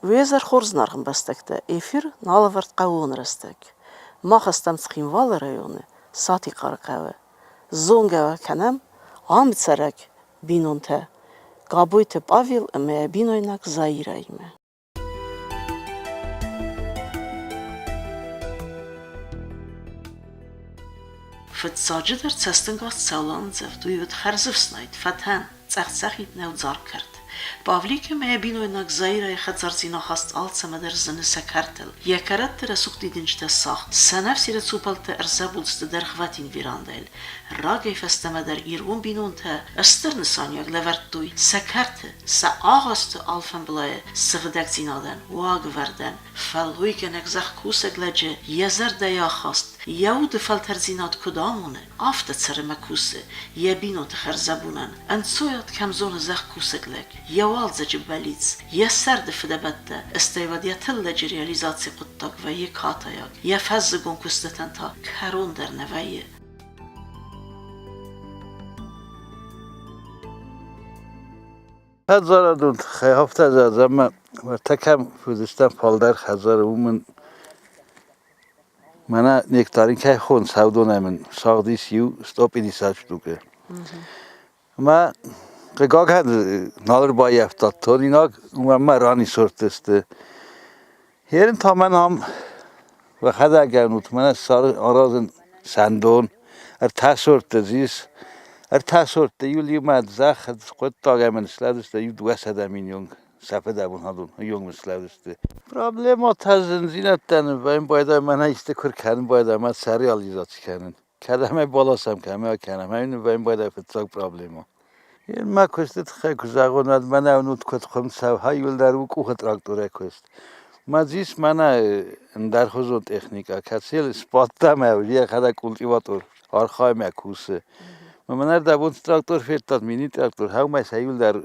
Уе зӕр хорз, зынаргъ ӕмбӕстӕгтӕ, эфир нал ӕвӕрд хъӕууон рӕстӕг. Мах стӕм Цхинвалы районы Сатихъары хъӕуы. Зонгӕ уӕ кӕнӕм, ам цӕрӕг бинонтӕ Габойты Павел ӕмӕ йӕ бинойнаг Заирӕимӕ. Фыццаджыдӕр цӕстӕнгас цӕуыл андзӕвд, уый уыд хӕрзӕфснайд, фӕтӕн, цъӕх-цъӕхид нӕудзар кӕрт. Павлик ӕмӕ йӕ бинойнаг Заирӕйы хӕдзардзин ахаст алцӕмӕ дӕр зыны сӕ кӕртыл. Йӕ кӕрӕтты рӕсугъд дидинджытӕ сагъд, сӕнӕфсиры цупӕлттӕ ӕрзӕбул сты дӕргъвӕтин верандӕйыл. Рагӕй фӕстӕмӕ дӕр ирон бинонтӕ стыр нысаниуӕг лӕвӕрдтой сӕ кӕрты, сӕ агъӕзты алфӕмблайы сыгъдӕгдзинадӕн, уагӕвӕрдӕн, фӕллойгӕнӕг зӕхкусӕг лӕджы йӕ зӕрдӕйы ахаст, йӕ уды фӕлтӕрддзинад куыд амоны, афтӕ цӕры мӕ кусы, йӕ бинонты хӕрзӕбонӕн, ӕнцойад кӕм зоны зӕхкусӕг лӕг, йӕ уалдзӕджы бӕллиц, йӕ сӕрды фыдӕбӕттӕ, стӕй уӕд йӕ тыллӕджы реализацийы хъуыддаг вӕййы катайаг, йӕ фӕззыгон куыстытӕн та кӕрон дӕр нӕ вӕййы. Хӕдзарадон тыххӕй афтӕ зӕгъӕм, ӕртӕ кӕм уыдыстӕм фалдӕр хӕдзары, уым мын мӕнӕ нектарин кӕй хонынц, уыдонӕй мын сагъдис иу 150 штукы. Ӕмӕ хъыгагӕн нал ӕрбаййӕфта тонинаг, уымӕн мӕ ран исортысты. Ерын та мӕн ам уӕхӕдӕг ӕнут, мӕнӕ аразын сӕндон, ӕртӕ сорты дзы ис. Ӕртӕ сорты иу иумӕ зӕхх хъуыддаг ӕмӕ слӕудзысты иу 200 миллион сӕ фыдӕбон адон иумӕ слӕудзысты. Проблемӕтӕ зындзинӕдтӕ нывӕйын байдайы, мӕнӕ исты куы ркӕнын байдайы, мӕ сӕ реализаци кӕнын. Кӕдӕм ӕй баласӕм, кӕм ӕй кӕнӕм, ай нывӕйын байдайы фыццаг проблемӕ. Мӕ куысты тыххӕй куы зӕгъон, уӕд мӕнӕ уынут куыд хуым цӕуы, хай иуылдӕр у къухы тракторӕй куыст. Мӕ дзис мӕнӕ ӕндӕрхуызон техникӕ, кӕцыйыл сбадтам ӕви йӕхӕдӕг культиватор архаймӕ кусы. Мӕнӕ ӕрдӕбон трактор федтат, мини-трактор, хӕумӕ сӕ иуылдӕр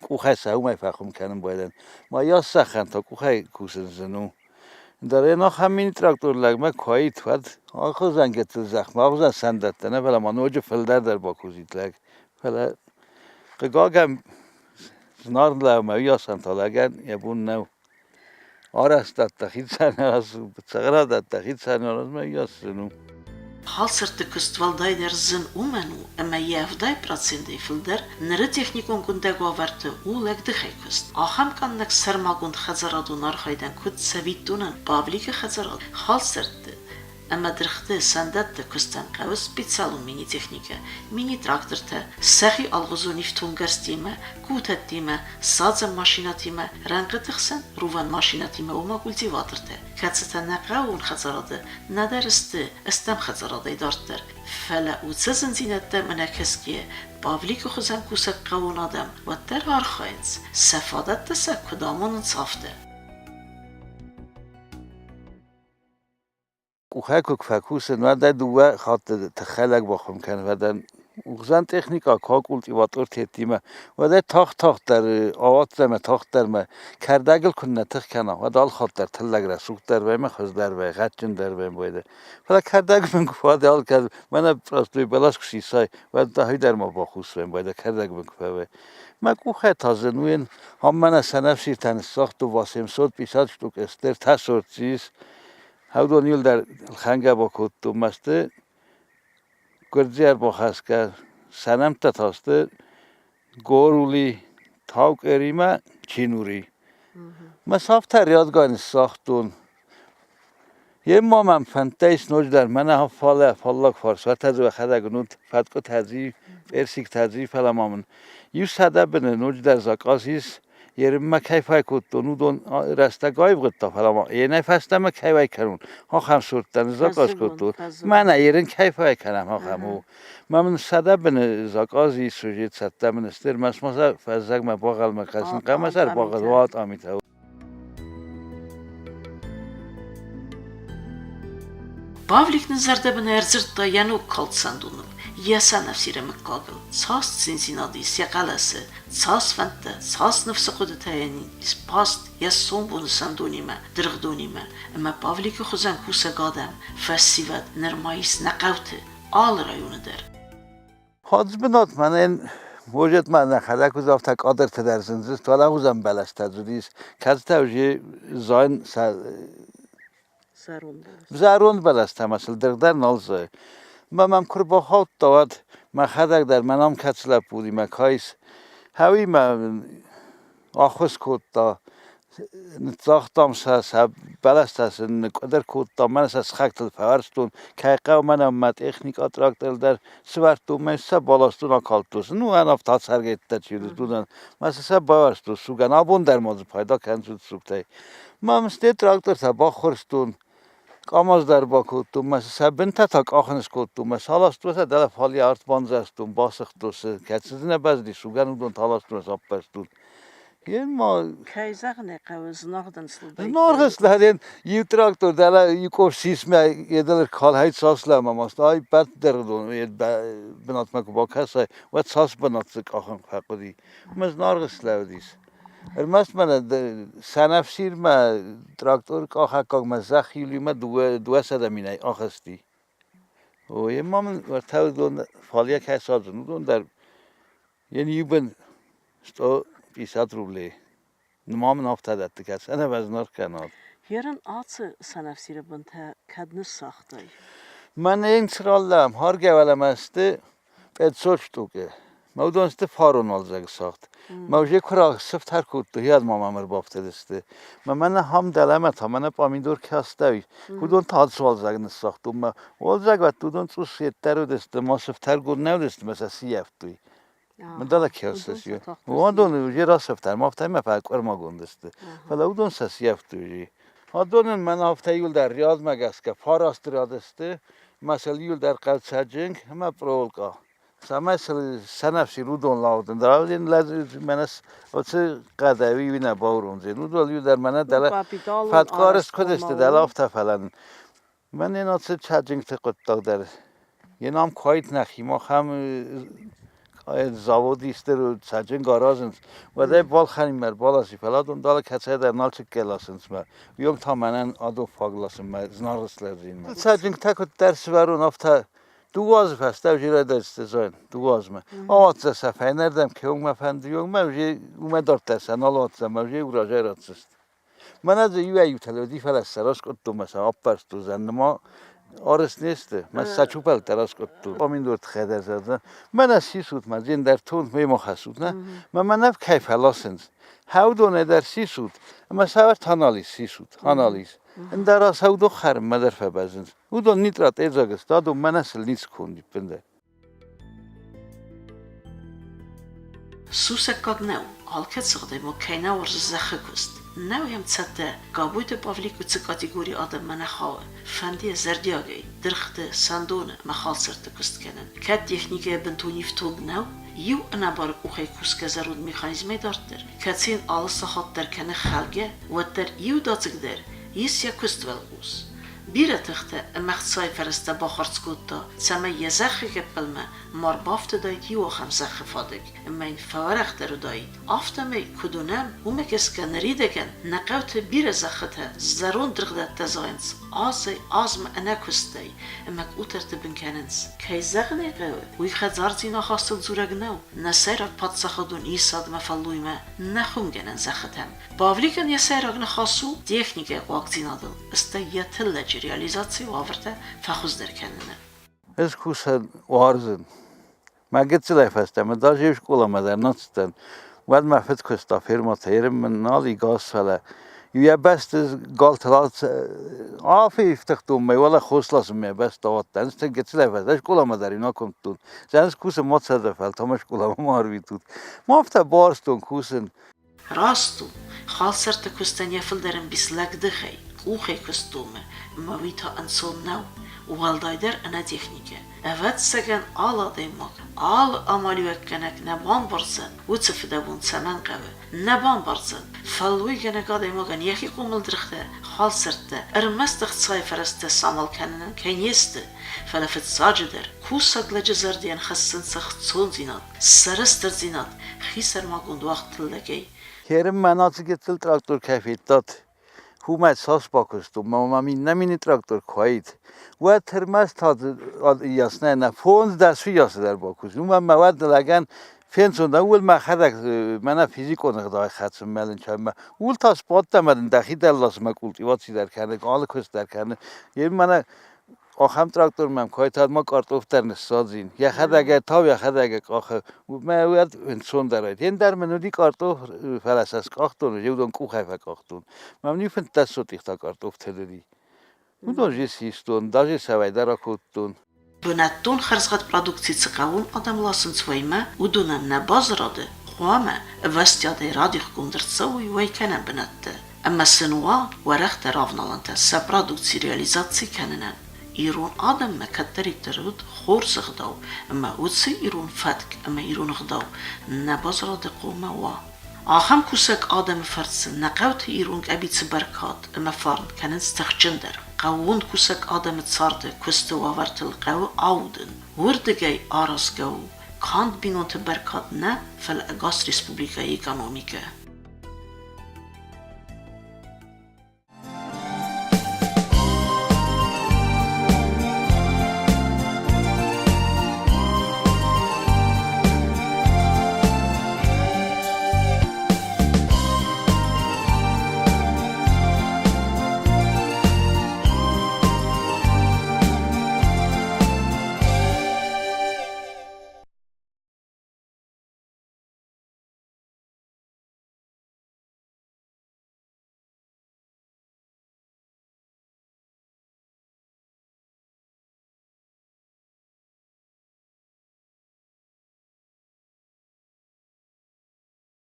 къухӕй сӕумӕй фӕхуым кӕнын байдайын. Ма йӕ сахӕн та къухӕй кусын зын у. Дӕр ахӕм мини-трактор лӕгмӕ куы уаид, уӕд ахуырдзӕн гыццыл зӕхмӕ, ахуырдзӕн сӕндӕттӕ нӕ, фӕлӕ ма ноджы фылдӕр дӕр бакусид лӕг. Фӕлӕ, хъыгагӕн, зынаргъ лӕгмӕ уыйасӕн та лӕгӕн йӕ бон нӕу. Арӕзтадтӕ хицӕн цӕхӕрадӕттӕ хицӕн аразмӕ уыйас зын у. Халсарты куыст уӕлдайдӕр зын уымӕн у, ӕмӕ йӕ 70 процентӕй фылдӕр ныры техникон къуындӕг уавӕрты у лӕгдыхӕй куыст. Ахӕм къаннӕг сӕрмагонд хӕдзарадон архайдӕн куыд цӕвиттонӕн Павликы хӕдзарад халсӕртты ӕмӕ дыргъты сӕндӕтты куыстӕн хъӕуы специалон мини-техникӕ, мини-трактортӕ, сӕхи алгъуызон ифтонггӕрзтимӕ, кутӕттимӕ, садзӕн машинӕтимӕ, рӕнхъыты хсӕн рувӕн машинӕтимӕ, ома культиватортӕ, кӕцытӕ нӕ хъӕууон хӕдзарады нӕдӕр сты стӕм хӕдзарадӕй дарддӕр. Фӕлӕ уыцы зындзинӕдтӕм ӕнӕкӕсгӕйӕ Павликы хуызӕн кусӕг хъӕууон адӕм уӕддӕр архайынц, сӕ фадӕттӕ сӕ куыд амонынц, афтӕ. Къухӕй куы фӕкусын, уӕд ӕй дыууӕ хатты тыххӕй лӕг бахуым кӕны, уӕд ӕн уыдзӕн техникӕ куы акъултъи теттимӕ, уӕд ӕй тагъд-тагъддӕр ауадздзӕн ӕмӕ тагъддӕр мӕ кӕрдӕгыл куыннӕ тых кӕна, уӕд алыхатт дӕр тыллӕг рӕсугъддӕр вӕййы ӕмӕ хуыздӕр вӕййы, гъӕдджындӕр вӕййы. Фӕлӕ кӕрдӕг мын куы фӕуа, алкӕд мӕнӕ простой бӕлас куы сисай, уӕд дӕхи дӕр ма бахус вӕййын, байдӕ кӕрдӕг мын куы фӕвӕййы. Мӕ къухӕй та зын у, ам мӕнӕ сӕнӕфсиртӕ ныссагътон, 850 штук стыр тӕссорт ис. Уыдон иуылдӕр ӕлхӕнгӕ бакодтон мӕсты, гуырдзы ӕрбахӕсгӕ сӕ нӕмттӕ та сты Горули, Таукъеримӕ Чинури. Мӕ сафтӕ рядгай ныссагътон. Йе ма мӕм фӕндтӕ ис ноджыдӕр мӕнӕ фалӕ фаллаг фарс фӕтӕдзы уӕхӕдӕг уынут фӕткъуытӕ дзы, персиктӕ дзы, фӕлӕ ма мын иу 100 быны ноджыдӕр закъаз ис. Ерынмӕ кӕй фӕй кодтон, уыдон рӕстӕг аивгъуыдта, фӕлӕ ма енӕй фӕстӕмӕ кӕй уӕй кӕнон, ахӕм сорттӕ закъаз кодтон. Мӕнӕ ерын кӕй фӕй кӕнӕм, ахӕм у. Ма мын 100 быны закъаз ис уже цӕттӕ мын сты, ӕрмӕст ма сӕ фӕззӕгмӕ багъӕлмӕ кӕсын, хъӕмӕ сӕ ӕрбагъӕл уат амитӕ. Павлик нын зӕрдӕбынӕй ӕрдзырдта йӕ ног калд сӕндоныл, йӕ сӕнӕфсиры мыггагыл, цас циндзинад ис йӕ хъӕлӕсы, цас фӕндтӕ, цас ныфсы хъуыдытӕ йын ис баст йӕ сомбоны сӕндонимӕ, дыргъдонимӕ, ӕмӕ Павликы хуызӕн кусӕг адӕм, фӕсивӕд нырма ис нӕ хъӕуты, алы районы дӕр. Хорз бынат мӕнӕн. Может, ма нӕхӕдӕг уыд афтӕ къадӕртӕ дӕр зындзыст, фӕлӕ уыдзӕн бӕлӕстӕ уыдис, кӕцытӕ уже зайын сӕ зӕронд бӕлӕстӕ ӕмӕ сыл дыргъ дӕр нал зайы. Мӕ мӕм куы рбахаудта, уӕд мӕхӕдӕг дӕр мӕ ном кӕцы лӕппу уыди, мӕ кайс, хӕуимӕ ӕххуыс кодта. Ныццагътам сӕ, сӕ бӕлӕстӕ сын ныкъуыдыр кодтам, мӕнӕ сӕ сыхӕгтыл фӕуӕрстон, кӕй хъӕуы мӕнӕ мӕ техникӕ тракторыл дӕр сывӕрдтон, мӕ сӕ баластон, акалдтон сын. Ну, ӕнӕфт ацӕргӕйттӕ чи уыдысты, уыдон. Мӕ сӕ бауӕрстон сугӕн. Абон дӕр ма дзы пайда кӕнынц уыцы сугтӕй. Мӕ сте трактортӕ баххуырстон, къамаз дӕр бакодтон, мӕ сӕ бынтӕ та къахын скодтон, мӕ саластон сӕ дӕлӕ фале арт бандзӕрстон, басыгътон сӕ, кӕцы дзы нӕ бӕззыди сугӕн, уыдон та аластон, сӕппӕрстон. Ема Кӕй зӕгъын ӕй хъӕуы, зынаргъ сыл Зынаргъ слӕден иу трактор дӕлӕ иу къоф сисмӕ едӕлӕ калхӕй цас лӕмӕ маст ай бӕт дӕргъдон бынатмӕ куы бакӕсай, уӕд цас бынат дзы къахын фӕхъуыди. Мӕ зынаргъ слӕудис. Ӕрмӕст мӕнӕ сӕнӕфсирмӕ трактор къахӕггагмӕ зӕхх иулимӕ 200 минӕй ахызти. Ой, ма мын уӕртӕ уыдон фалейӕ кӕй садзын, уыдон дӕр йын иу бын 150 рублей. Ма мын афтӕ дӕтты, кӕцы ӕнӕвӕзнар кӕнат. Ерын ацы сӕнӕфсиры бынтӕ кӕд ныссагътай? Мӕнӕ йын цыраллӕм, харгӕвӕлӕмӕ сты 500 штукы. Мӕ уыдон сты фарон уалдзӕг сагъд. Мӕ уже куы сыфтӕр кодтой, уӕд ма мӕм ӕрбафтыдысты. Мӕ мӕнӕ хам дӕлӕмӕ та мӕнӕ пъамидор кӕстӕй. Уыдон та ацы уалдзӕг ныссагътон. Мӕ уалдзӕг уӕд уыдон цъус йеддӕр уыдысты, ма сыфтӕргонд нӕ уыдысты, мӕ сӕ сыййӕфтой. Мындала кӕсыс, уыдон уже расӕфтӕм, афтӕ мӕ фӕкъуырмагонд сты. Фӕлӕ уыдон сӕ сӕфтой. Адонӕн мӕн афтӕ иуылдӕр рядмӕ гӕсгӕ фараст ряды сты, мӕ сыл иуылдӕр хъӕлцӕджынг ӕмӕ пъролкъа. Цӕмӕй сыл сӕнӕфсир уыдон лаудын, равден мӕнӕ оцы хъӕдӕй уый нӕ бауромдзӕн. Уыдон иуылдӕр мӕнӕ дӕлӕ фӕткъуарыст куыд сты, дӕлӕ афтӕ фӕлӕ Мӕнӕн ацы цӕджынгты хъуыддаг дӕр йе нам куайд нӕхимӕ ахӕм завод исты цӕджынг аразынц, уӕд ӕй балхӕнимӕ ӕрбаласи, фӕлӕ адон дӕлӕ кӕцӕйдӕр Налцыккӕй ласынц мӕ. Уыйонг та мӕнӕн адон фаг ласынмӕ зынаргъ слӕудзинмӕ. Цӕджынгтӕ куыддӕр сывӕрон, афтӕ 2 азы фӕстӕ уже райдайдзысты зайын, 2 азмӕ. Ауадздзӕ сӕ фӕйнӕрдӕм, кӕуынмӕ фӕнды, уыйонгмӕ уже уымӕ дарддӕр сӕ нал ауадздзӕн, мӕ уже разӕй ратдзысты. Мӕнӕ дзы иуӕй-иутӕ уыди, фӕлӕ сӕ раскъуыдтон мӕ сӕ аппӕрстон, ныма арӕзт не сты. Мӕ сӕ чупӕлттӕ раскъуыдтон. Помидорты хӕдӕрзӕрдӕ. Мӕнӕ сисут мӕ, дзендӕр тонт мемӕ хӕссут, нӕ? Мӕ мӕнӕ кӕй фӕласынц. Хӕудонӕй дӕр сисут, ӕмӕ сӕвӕрт анализ сисут, анализ. Ӕндӕр сӕудох хӕрынмӕ дӕр фӕбӕззынц. Уыдон нитрат эдзаг сты, адон мӕнӕ сыл ницы конд иппындӕр. Сусӕггаг нӕу, алкӕцы адӕймаг кӕй нӕ уарзы зӕххы куыст. Нӕу йӕм цӕттӕ, Габойты Павлик уыцы категорийы адӕммӕ нӕ хауы, фӕнды йӕ зӕрдиагӕй, дыргъты, сӕндоны ӕмӕ халсӕртты куыст кӕнын. Кӕд техникӕйӕ бынтон ифтонг нӕу, иу ӕнӕбары къухӕй кусгӕ зӕронд механизмӕй дарддӕр, кӕцы йын алы сахат дӕр кӕны хӕлгӕ, уӕддӕр иудадзыгдӕр ис йӕ куыствӕлхъус. Бирӕ тыхтӕ ӕмӕ ӕхцайы фӕрӕзтӕ бахардз кодта, цӕмӕй йӕ зӕххы гӕппӕлмӕ ма рбафтыдаид иу ахӕм зӕххы фадыг ӕмӕ йын фӕуӕрӕхдӕр уыдаид. Афтӕмӕй, куыд уынӕм, уымӕ гӕсгӕ ныридӕгӕн нӕ хъӕуты бирӕ зӕххытӕ зӕронд дыргъдӕттӕ зайынц азӕй-азмӕ ӕнӕкуыстӕй ӕмӕ къутӕрты бын кӕнынц. Кӕй зӕгъын ӕй хъӕуы, уый хӕдзардзин ахастыл дзурӕг нӕу, нӕ сӕйраг паддзахадон исадмӕ фӕллоймӕ, нӕ хуымгӕнӕн зӕххытӕм. Павликӕн йӕ сӕйраг ныхас у техникӕйы хъуагдзинадыл, стӕй йӕ тыллӕджы реализацийы уавӕртӕ фӕхуыздӕр кӕныны. Ӕз кусӕн уарзын. Мӕ гыццылӕй фӕстӕмӕ даже скъоламӕ дӕр нӕ цыдтӕн. Уӕд мӕ фыд куыста фермӕты, ерын мын нал и газ, фӕлӕ йӕ бӕсты галтыл афифтыгътон мӕ уӕлӕ хос ласын мӕ бӕсты ауадтӕн. Ӕз гыццылӕй фӕстӕ скъоламӕ дӕр нӕ куымдтон. Зӕнц кусын ма цӕдӕ, фӕлтау мӕ скъоламӕ ма арвитут. Ма афтӕ барстон кусын. Раст у, халсарты куыстӕн йӕ фылдӕр ӕмбис лӕгдыхӕй, къухӕй куыст домы, ӕмӕ уый та ӕнцон нӕу, уӕлдайдӕр ӕнӕ техникӕ. Ӕвӕццӕгӕн, алы адӕймаг, алы амалиуӕггӕнӕг нӕ бамбардзӕн, уыцы фыдӕбон цӕмӕн хъӕуы, нӕ бамбардзӕн, фӕллойгӕнӕг адӕймагӕн йӕхи хъомыл дыргътӕ, халсӕрттӕ, ӕрмӕст ӕхцайы фӕрӕзтӕ самал кӕнынӕн кӕй не сты, фӕлӕ фыццаджыдӕр, кусӕг лӕджы зӕрдӕйӕн хӕссынц ӕхцондзинад, сӕрыстырдзинад хисӕрмагонд уагъд тыллӕгӕй. Херым мӕ нацыгӕттыл трактор кӕй федтат, уымӕ цас бакуыстон, мӕ мӕм иннӕ мини трактор куы уаид, уӕд ӕрмӕст яснӕ нӕ 5-10 уыйасы дӕр бакусын. Уымӕн мӕ уӕд лӕгӕн Фенцон, ууыл мӕхӕдӕг мӕнӕ физикон ӕгъдауӕй хӕцын мӕлынчӕнмӕ. Ууыл та сбадтӕн ӕмӕ дын дӕхи дӕлласмӕ культиваци дӕр кӕны, алы куыст дӕр кӕны. Йе мӕнӕ ахӕм трактор мӕм куы ма картоф дӕр ныссадзин. Йӕхӕдӕг ӕй тау, йӕхӕдӕг ӕй къахы. Мӕ уӕд ӕнцондӕр ӕй. Ендӕр мын уыди картоф, фӕлӕ сӕ скъахтон, уыдон къухӕй фӕкъахтон. Мӕм иу 15 сотихта картофтӕ уыди. Уыдон же систон, даже сӕвӕй дӕр акодтон. Бынӕттон хӕрзгъӕд продукци цы хъӕууон адӕм ласынц уӕймӕ, уыдонӕн нӕ базарады хъуамӕ ӕвӕстиатӕй радихгонд ӕрцӕуой уӕй кӕнӕн бынӕттӕ ӕмӕ сын уа уӕрӕхдӕр авналӕнтӕ сӕ продукци реализаци кӕнынӕн. Ирон адӕммӕ кӕддӕриддӕр уыд хорз ӕгъдау ӕмӕ уыцы ирон фӕтк ӕмӕ ирон ӕгъдау нӕ базарады хъуамӕ уа. Ахӕм кусӕг адӕмы фӕрцы нӕ хъӕуты ирон къӕбицы бӕркад ӕмӕ фарн кӕнынц тыхджындӕр. Хъӕууон кусӕг адӕмы царды, куысты уавӕртыл хъӕуы аудын. Уырдыгӕй аразгӕ у канд бинонты бӕркад нӕ, фӕлӕ ӕгас республикӕйы экономикӕ.